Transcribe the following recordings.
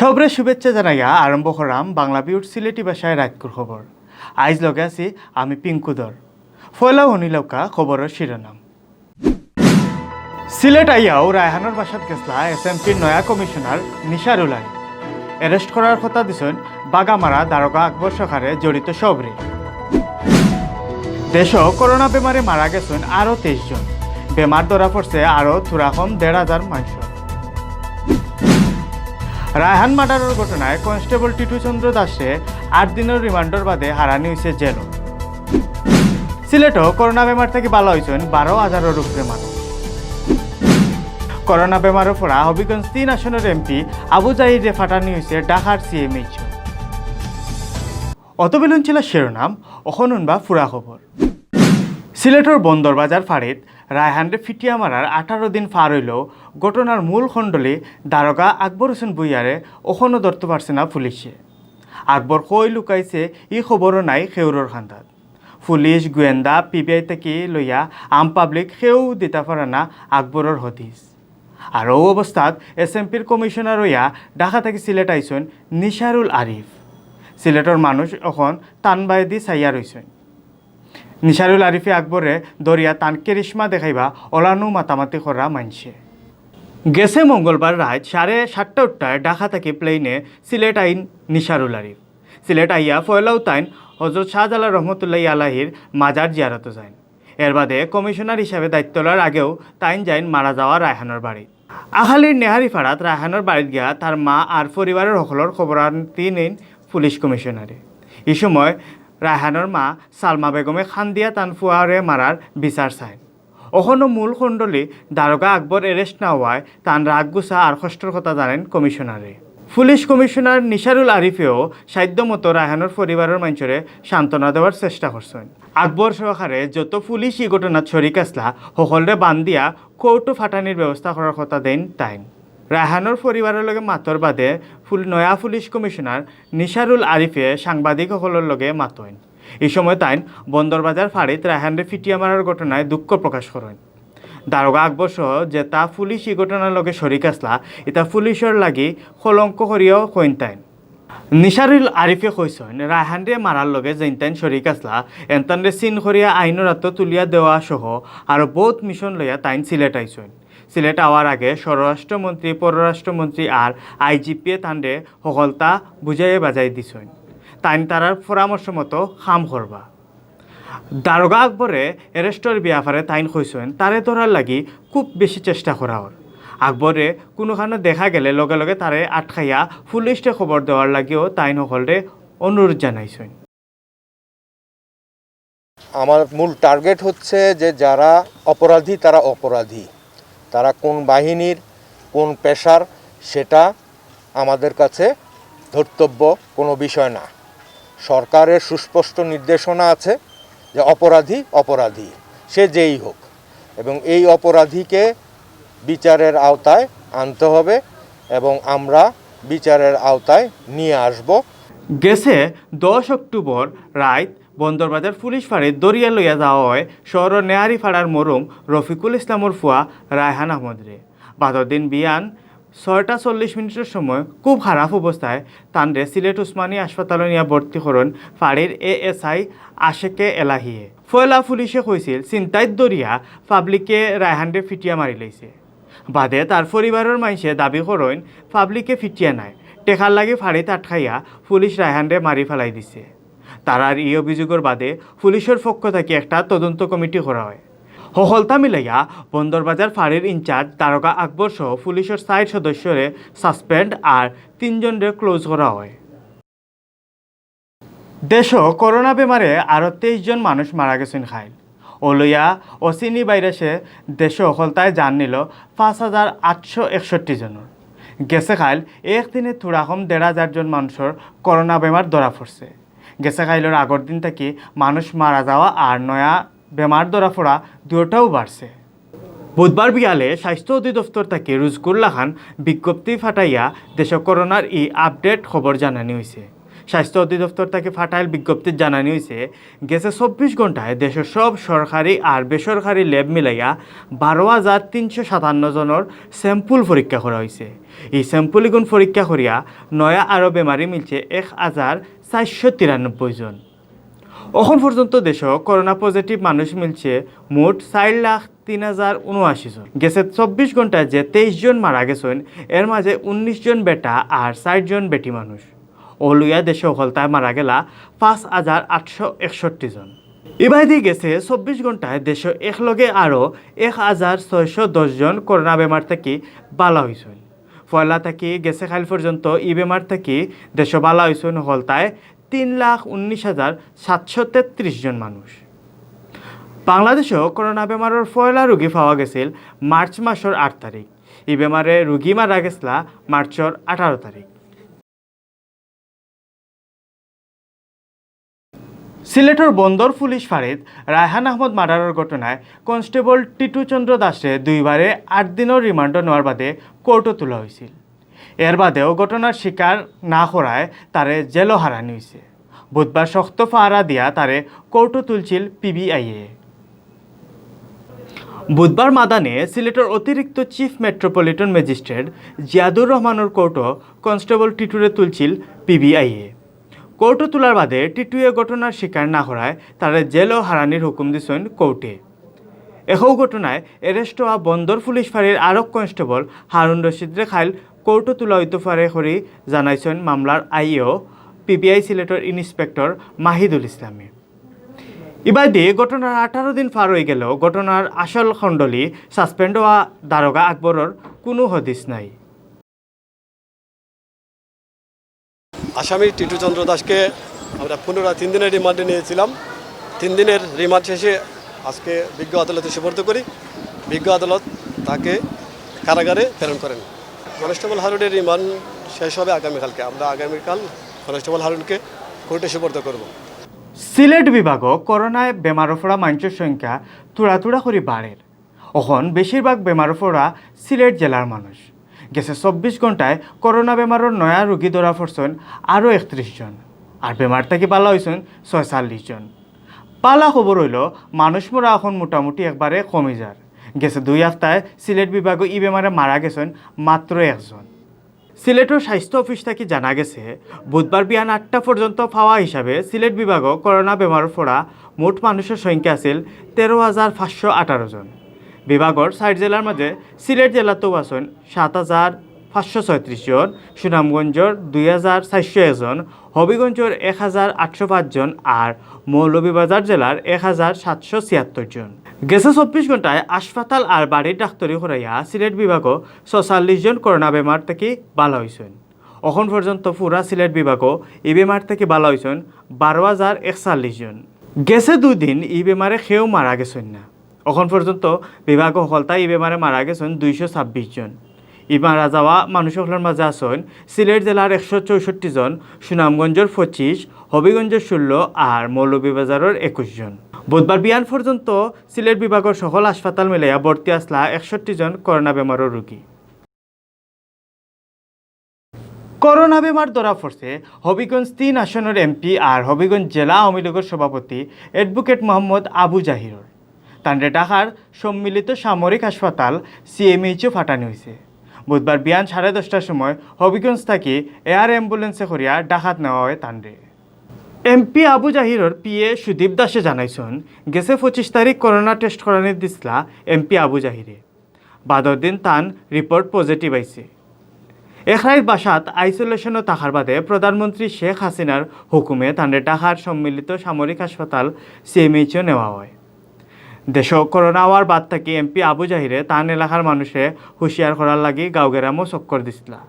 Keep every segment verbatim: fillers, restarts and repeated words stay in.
সবরে শুভেচ্ছা জানাইয়া আরম্ভ করাম বাংলা বিউট সিলেটি ভাষায় রাইতকুর খবর। আইজ লগে আছি আমি পিঙ্কু ধর। পয়লা হুনিলাউক্কা খবরর শিরোনাম। সিলেট আইয়াউ রায়হানর বাসাত গেছলা এসএমপির নয়া কমিশনার নিশারুল আলী। অ্যারেস্ট করার কথা দিছইন বাগামারা দারোগা আকবর সরকারে জড়িত সবরে। দেশো করোনা বেমারে মারা গেছইন আরো তেইশ জন। বেমার ধরা পড়ছে আরো থুড়া কম দেড় হাজার মানষর। রায়হান মার্ডারর ঘটনায় কনস্টেবল টিটু চন্দ্র দাসরে আট দিনর রিমান্ডর বাদে হারানি অইছে জেলো। সিলেটো করোনা বেমার থাকি বালা অইছইন বারো হাজারর উপরে মানুষ। করোনা বেমারো পড়া হবিগঞ্জ তিন আসনর এমপি আবু জাহিদরে ফাটানি অইছে ঢাকার সিএমএইচও। অতবিলন ছিলা শিরোনাম, অখন হুনবা পুরা খবর। সিলেটর বন্দরবাজার ফাঁড়িত রায়হানরে ফিটিয়া মারার আঠারো দিন পার অইলেও ঘটনার মূল খণ্ডলি দারোগা আকবর হোসেন ভুইয়ারে অখনো ধরতো পারছে না পুলিশে। আকবর কই লুকাইছে, ই খবরও নাই কেউরর কান্দাত। পুলিশ, গোয়েন্দা, পিবিআই থাকি লইয়া আম পাবলিক কেউ দিতা পারে না আকবরর হদিস। আর অউ অবস্থাত এসএমপির কমিশনার অইয়া ঢাকা থাকি সিলেট আইছইন নিশারুল আরিফ। সিলেটর মানুষ অখন তান বায়দি চাইয়া রইছইন। নিশারুল আরিফে আকবররে ধরিয়া তান কেরিশমা দেখাইবা অলানউ মাতামাতি কররা মানষে। গেছে মঙ্গলবার রাইত সাড়ে সাতটা উঠটায় ঢাকা থাকি প্লেনে সিলেট আইন নিশারুল আরিফ। সিলেট আইয়া পয়লাউ তাইন হজরত শাহজালাল রহমতুল্লাহি আলাইহির মাজার জিয়ারতো যাইন। এরবাদে কমিশনার হিসাবে দায়িত্ব লওয়ার আগেউ তাইন যাইন মারা যাওয়া রায়হানর বাড়িত। আখালির নেহারিপাড়াত রায়হানর বাড়িত গিয়া তার মা আর পরিবারর হকলর খবরান্তি নেইন পুলিশ কমিশনারে। ই সময় রায়হানর মা সালমা বেগমে কান্দিয়া তান ফুয়ারে মারার বিচার চাইন। অখনো মূল খণ্ডলি দারোগা আকবর অ্যারেস্ট না অওয়ায় তান রাগ গুছা আর কষ্টর কথা জানাইন কমিশনারে। পুলিশ কমিশনার নিশারুল আরিফেও সাধ্যমতো রায়হানর পরিবারর মানষরে সান্ত্বনা দেওয়ার চেষ্টা করছইন। আকবর সহকারে যত পুলিশ ই ঘটনাত শরিক আছলা, হকলরে বান্দিয়া কোর্টো ফাটানির ব্যবস্থা করার কথা দেইন তাইন। রায়হানর পরিবারর লগে মাতর বাদে পুল-, নয়া পুলিশ কমিশনার নিশারুল আরিফে সাংবাদিক হকলর লগে মাতইন। ই সময় তাইন বন্দরবাজার ফাঁড়িত রায়হানরে ফিটিয়া মারার ঘটনায় দুঃখ প্রকাশ করইন। দারোগা আকবর সহ যেতা পুলিশ ই ঘটনার লগে শরিক আছলা, ইতা পুলিশর লাগি কলঙ্ক করিয়াও কইন তাইন। নিশারুল আরিফে কইছইন, রায়হানরে মারার লগে যেইনতাইন শরিক আছলা, এনতানরে সিন করিয়া আইনর আতো তুলিয়া দেওয়া সহ আরো বউত মিশন লইয়া তাইন সিলেট আইছইন। সিলেট আওয়ার আগে স্বরাষ্ট্রমন্ত্রী, পররাষ্ট্রমন্ত্রী আর আইজিপিয়ে তানরে হকলতা বুঝাইয়া বাজাই দিছইন। তাইন তারার পরামর্শ মতো কাম করবা। দারোগা আকবরে অ্যারেস্টর ব্যাপারে তাইন কইছইন, তারে ধরার লাগি খুব বেশি চেষ্টা করা অর। আকবরে কুনুখানো দেখা গেলে লগে লগে তারে আটকাইয়া পুলিশরে খবর দেওয়ার লাগিও তাইন হকলরে অনুরোধ জানাইছইন। আমার মূল টার্গেট হচ্ছে যে যারা অপরাধী তারা অপরাধী, তারা কোন বাহিনীর, কোন পেশার, সেটা আমাদের কাছে ধর্তব্য কোনো বিষয় না। সরকারের সুস্পষ্ট নির্দেশনা আছে যে অপরাধী অপরাধী, সে যেই হোক, এবং এই অপরাধীকে বিচারের আওতায় আনতে হবে এবং আমরা বিচারের আওতায় নিয়ে আসব। গেছে দশ অক্টোবর রাইত বন্দরবাজার পুলিশ ফাঁড়িত ধরিয়া লইয়া যাওয়া অয় শহরর নেহারিপাড়ার মরহুম রফিকুল ইসলামর ফুয়া রায়হান আহমদরে। বাদর দিন বিয়ান ছয়টা চল্লিশ মিনিটর সময় খুব খারাপ অবস্থায় তানরে সিলেট উসমানী হাসপাতালো নিয়া ভর্তি করইন ফাঁড়ির এএসআই আশেকে এলাহিয়ে। পয়লা পুলিশে কইছিল, ছিনতাইত ধরিয়া পাবলিকে রায়হানরে ফিটিয়া মারিলাইছে। বাদে তার পরিবারর মানষে দাবি করইন, পাবলিকে ফিটিয়া নায়, টেকার লাগি ফাঁড়িত আটকাইয়া পুলিশ রায়হানরে মারি ফালাই দিছে। তারার ই অভিযোগর বাদে পুলিশর পক্ষ থাকি একটা তদন্ত কমিটি করা অয়। হকলতা মিলাইয়া বন্দরবাজার ফাঁড়ির ইনচার্জ দারোগা আকবর সহ পুলিশর চাইর সদস্যরে সাসপেন্ড আর তিনজনরে ক্লোজ করা অয়। দেশো করোনা বেমারে আরো তেইশ জন মানুষ মারা গেছইন কাইল। অউ লইয়া অচিনি ভাইরাসে দেশো হকলতায় জান নিল পাঁচ হাজার আটশো একষট্টি জনর। গেছে কাইল একদিনে থুড়া কম দেড় হাজার জন মানুষর করোনা বেমার ধরা পড়ছে। গেছে কাইলর আগর দিন থাকি মানুষ মারা যাওয়া আর নয়া বেমার ধরা পড়া দুইটাউ বাড়ছে। বুধবার বিয়ালে স্বাস্থ্য অধিদপ্তর থাকি রুজকুর লাখান বিজ্ঞপ্তি ফাটাইয়া দেশো করোনার ই আপডেট খবর জানানি অইছে। স্বাস্থ্য অধিদপ্তর থাকি ফাটাইল বিজ্ঞপ্তিত জানানি অইছে, গেছে চব্বিশ ঘন্টায় দেশর সব সরকারি আর বেসরকারি ল্যাব মিলাইয়া বারো হাজার তিনশো সাতান্ন জনর sample পরীক্ষা করা অইছে। ই sample ইগুন পরীক্ষা করিয়া নয়া আরো বেমারি মিলছে এক হাজার চারশো তিরানব্বই জন। অখন পর্যন্ত দেশো করোনা positive মানুষ মিলছে মোট চার লাখ তিন হাজার উনআশি জন। গেছে চব্বিশ ঘন্টায় যে তেইশ জন মারা গেছইন, এর মাঝে উনিশ জন বেটা আর চার জন বেটি মানুষ। অউ লইয়া দেশো হকলতায় মারা গেলা পাঁচ হাজার আটশো একষট্টি জন। ইবায়দি গেছে চব্বিশ ঘন্টায় দেশো একলগে আরো এক হাজার ছয়শো দশ জন করোনা বেমার থাকি বালা অইছইন। পয়লা থাকি গেছে কাইল পর্যন্ত ই বেমার থাকি দেশো বালা অইছইন হকলতায় তিন লাখ উনিশ হাজার সাতশো তেত্রিশ জন মানুষ। বাংলাদেশো করোনা বেমারর পয়লা রুগী পাওয়া গেছিল মার্চ মাসর আট তারিখ। ই বেমারে রুগী মারা গেছলা মার্চর আঠারো তারিখ। সিলেটর বন্দর পুলিশ ফাঁড়িত রায়হান আহমদ মার্ডারর ঘটনায় কনস্টেবল টিটু চন্দ্র দাসরে দুইবারে আট দিনর রিমান্ডো নেওয়ার বাদে কোর্টো তুলা অইছিল। এর বাদেও ঘটনার স্বীকার না করায় তারে জেলো হারানি অইছে। বুধবার শক্ত পাহারা দিয়া তারে কোর্টো তুলছিল পিবিআইএ। বুধবার মাদানে সিলেটর অতিরিক্ত চিফ মেট্রোপলিটন ম্যাজিস্ট্রেট জিয়াদুর রহমানর কোর্টো কনস্টেবল টিটুরে তুলছিল পিবিআইএ। কোর্টো তুলার বাদে টিটুয়ে ঘটনার স্বীকার না করায় তারে জেলো হারানির হুকুম দিছইন কোর্টে। একউ ঘটনায় অ্যারেস্ট অওয়া বন্দর পুলিশ ফাঁড়ির আরক কনস্টেবল হারুন রশিদরে কাইল কোর্টো তুলা অইতো পারে করি জানাইছইন মামলার আইও পিবিআই সিলেটর ইন্সপেক্টর মাহিদুল ইসলামে। ইবায়দি ঘটনার আঠারো দিন পার অইগেলেও ঘটনার আসল খণ্ডলি সাসপেন্ড অওয়া দারোগা আকবরর কুনু হদিস নাই। আসামি টিটু চন্দ্র দাসকে আমরা পুনরায় তিন দিনের রিমান্ডে নিয়েছিলাম। তিন দিনের রিমান্ড শেষে আজকে বিজ্ঞ আদালতে সুপর্দ করি। বিজ্ঞ আদালত তাকে কারাগারে প্রেরণ করেন। কনস্টেবল হারুনের রিমান্ড শেষ হবে আগামীকালকে। আমরা আগামীকাল কনস্টেবল হারুনকে কোর্টে সুপর্দ করব। সিলেট বিভাগো করোনায় বেমারো পড়া মানষর সংখ্যা থুড়া থুড়া করি বাড়ের। অখন বেশিরভাগ বেমারো পড়া সিলেট জেলার মানুষ। গেছে চব্বিশ ঘন্টায় করোনা বেমারর নয়া রুগী ধরা পড়ছইন আরো একত্রিশ জন, আর বেমার থাকি বালা অইছইন ছয়চল্লিশ জন। বালা খবর অইলো মানুষ মরা অখন মোটামুটি একবারে কমি যার। গেছে দুই হাপ্তায় সিলেট বিভাগো ই বেমারে মারা গেছইন মাত্র একজন। সিলেটর স্বাস্থ্য অফিস থাকি জানা গেছে, বুধবার বিয়ান আটটা পর্যন্ত পাওয়া হিসাবে সিলেট বিভাগো করোনা বেমারো পড়া মোট মানুষর সংখ্যা আছিল তেরো হাজার পাঁচশো আঠারো জন। বিভাগর চাইর জেলার মাঝে সিলেট জেলাত আছইন সাত হাজার পাঁচশো ছয়ত্রিশ জন, সুনামগঞ্জর দুই হাজার চারশো এক জন, হবিগঞ্জর এক হাজার আটশো পাঁচ জন আর মৌলভীবাজার জেলার এক হাজার সাতশো ছিয়াত্তর জন। গেছে চব্বিশ ঘন্টায় হাসপাতাল আর বাড়ির ডাক্তরি করাইয়া সিলেট বিভাগো ছয়চল্লিশ জন করোনা বেমার থাকি বালা অইছইন। অখন পর্যন্ত পুরা সিলেট বিভাগো ই বেমার থাকি বালা অইছইন বারো হাজার একচল্লিশ জন। গেছে দুদিন ই বেমারে কেউ মারা গেছইন না। অখন পর্যন্ত বিভাগো হকলতায় ই বেমারে মারা গেছইন দুইশো ছাব্বিশ জন। ই মারা যাওয়া মানুষ অকলর মাঝে আছইন সিলেট জেলার একশো চৌষট্টি জন, সুনামগঞ্জর পঁচিশ, হবিগঞ্জর ষোলো আর মৌলভীবাজারর একুশ জন। বুধবার বিয়ান পর্যন্ত সিলেট বিভাগর সকল হাসপাতাল মিলাইয়া ভর্তি আছলা একষট্টি জন করোনা বেমারর রুগী। করোনা বেমার ধরা পড়ছে হবিগঞ্জ তিন আসনর এমপি আর হবিগঞ্জ জেলা আওয়ামী লীগর সভাপতি অ্যাডভোকেট মোহাম্মদ আবু জাহিরর। তানরে ঢাকার সম্মিলিত সামরিক হাসপাতাল সিএমএইচও পাঠানি অইছে। বুধবার বিয়ান সাড়ে দশটার সময় হবিগঞ্জ থাকি এয়ার অ্যাম্বুলেন্সে করিয়া ঢাকাত নেওয়া অয় তানরে। এমপি আবু জাহিরর পিএ সুদীপ দাসে জানাইছইন, গেছে পঁচিশ তারিখ করোনা টেস্ট করানি দিছলা এমপি আবু জাহিরে। বাদর দিন তান রিপোর্ট পজিটিভ আইছে। এক রাইত বাসাত আইসোলেশনো থাকার বাদে প্রধানমন্ত্রী শেখ হাসিনার হুকুমে তানরে ঢাকার সম্মিলিত সামরিক হাসপাতাল সিএমএইচও নেওয়া অয়। দেশো করোনা অওয়ার বাদ থাকি এমপি আবু জাহিরে তান এলাকার মানুষরে হুঁশিয়ার করার লাগি গাঁও গেরামও চক্কর দিছলা।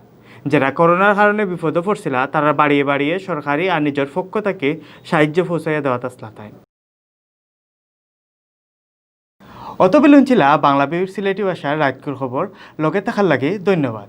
যেরা করোনার কারণে বিপদো পড়ছিলা, তারার বাড়িয়ে বাড়িয়ে সরকারি আর নিজর পক্ষ থাকি সাহায্য পৌঁছাইয়া দেওয়াত আছলা তাইন। অতবিল হুনছিলা বাংলা বিবির সিলেটি ভাষার রাইতকুর খবর। লগে থাকার লাগি ধন্যবাদ।